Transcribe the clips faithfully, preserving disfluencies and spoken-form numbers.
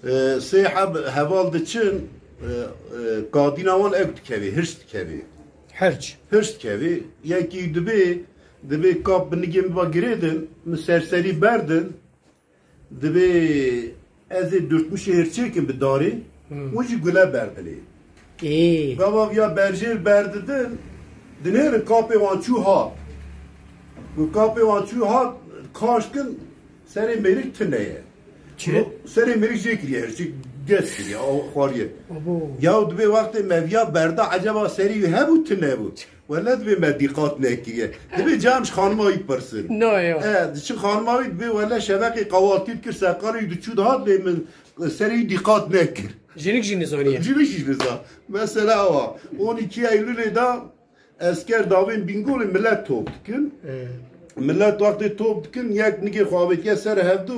E, sê heb heval diçin, e, e, kadîna wan ew dikevê, hirç dikevê. Hirç. Hirç dikevê. Yekî dibê, dibê kap bi nigê min va girêdin, min serserî berdin. Dibê ez ê dürtmişê hirçê kim bi darê, Hmm. hûn jî gule berdinê. Ê. Gava viya berjêr berdidin, dinêrin kapê wan çû hat. Ku kapê wan çû hat, kaşt kin, serê mêrik tune ye. Çi? Serê mêrik jê kiriye, jê gez kiriye, aw xwariye. Abo. Yaw dibê wextê me viya berda, eceba serî wî hebû tune bû. Wele dibê me dîqat nekiriye. Dibê cem ji xanima wî pirsin. No, yo. E, diçin xanima wî dibê wele şeveqê qawaltî dikir, seqalê wî diçû dihat lê min serê wî dîqat nekir. Jinik jî nizaniye. Jinik jî niza. Mesela wa. On iki Eylülê de esker davên Bîngolê millet top dikin. He. Millet wextê top dikin, yek nigê xwe avêtiye ser hevdu,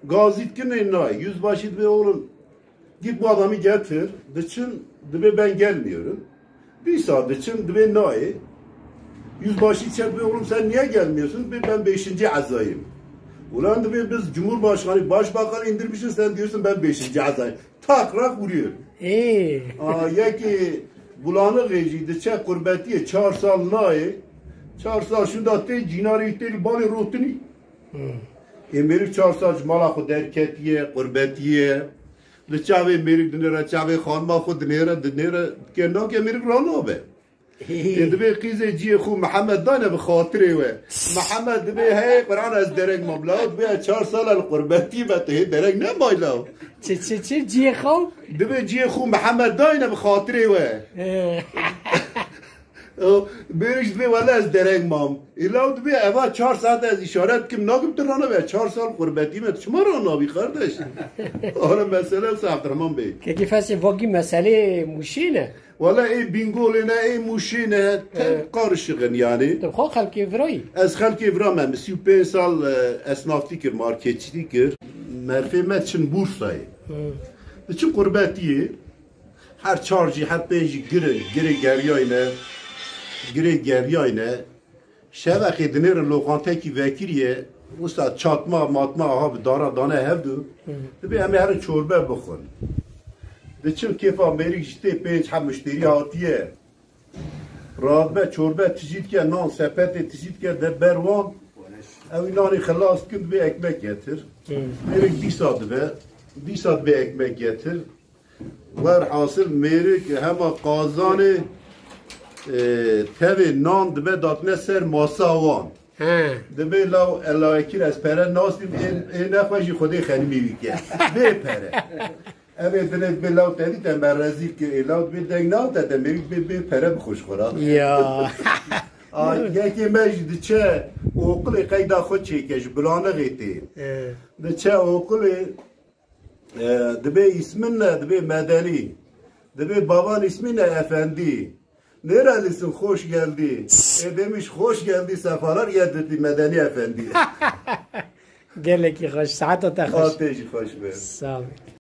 gazî dikin ê nayê. Yüzbaşı dibê oğlum, git bu adamı getir. Diçin, dibê ben gelmiyorum. Dîsa diçin, dibê nayê. Yüzbaşı içer dibê oğlum sen niye gelmiyorsun? Dibê ben beşinci ezayım. Ulan dibê biz Cumhurbaşkanı, başbakanı indirmişiz, sen diyorsun ben beşinci ezayım. Tak rak vuruyor. Ê. Aa, yekê Bulanık jî diçe qurbetiyê çar sal nayê. Çar sal şunda tê cînarê tê li balê rotinî. Hmm. Ê mêrik çar sal ji mala xwe derketiye, qurbetiye. Li çavê mêrik dinêre, çavê xanima xwe dinêre, dinêre, dike nake mêrik ranabe. Ê dibê qîzê ciyê xwe Mihemed dane bi xatirê we. Mihemed dibê hey Quran ez dereng mam. Law dibê ez çar sal el qurbetî me tu hê dereng nemay law. Çi, çi, çi? Ciyê xwe? Dibê ciyê xwe Mihemed dayne bi xatirê we. Ê. O, bêrîş dibê wele ez dereng mam. Îlaw dibê eva çar saet ez îşaret kim nakim tu ranabe. Çar sal qurbetî me, tu çima ranabî kardeş? Ara mesele wisa Abdurrahman Bey. Kekî fesê vagî meselê Mûşê ne? Wala ê Bîngolê ne, ê Mûşê ne, tev Evet. karışık in yani. Tu xwe xelkê virayî? Ez xelkê vira me, min sî û pênc sal, e, esnaftî kir, marketçîtî kir. Merfê me çin Bursayê. Hı. Diçin qurbetiyê, her çar jî, her pênc jî girin, girê geriyayne, girê geriyayne. Şevexê dinêrin loqantekî vekiriye, wisa çatma, matma aha bi dara dane hevdu. Hı. Dibê em ê herin çorbe bixwin. Diçin kêfa mêrik ji tê pênc heb muşterî hatiye. Radbe çorbe tijî dike, nan sepetê tijî dike, de ber wan. Ew nanê xilas dikin, dibê ekmek getir. Hı. Mêrik dîsa dibe, dîsa dibê ekmek getir. Werhasil mêrik hema qazanê, e, tevê nan dibe datine ser masa wan. He. Dibê law elawekir ez pere nastim, ê, ê nexwe jî Xwedê xenimî wî ke. Bê pere. Ev ê dinê dibê law te dî te me rezîl kir. Ê law dibê deng naw te te mêrik dibê bê pere bixwe ji xwe ra. Ya. A, yekê me jî diçe oqilê qeyda xwe çêke ji Bulanixê tê. He. Diçe oqilê, e, dibê îsmin ne, dibê Medenî. Dibê baban îsmin ne, Efendî. Nerelisin, hoş geldi. E, demiş hoş geldi, sefalar getirdi Medeni Efendi. Gelekî xweş, saeta te xweş. Xatê jî xweş be. Sağ ol.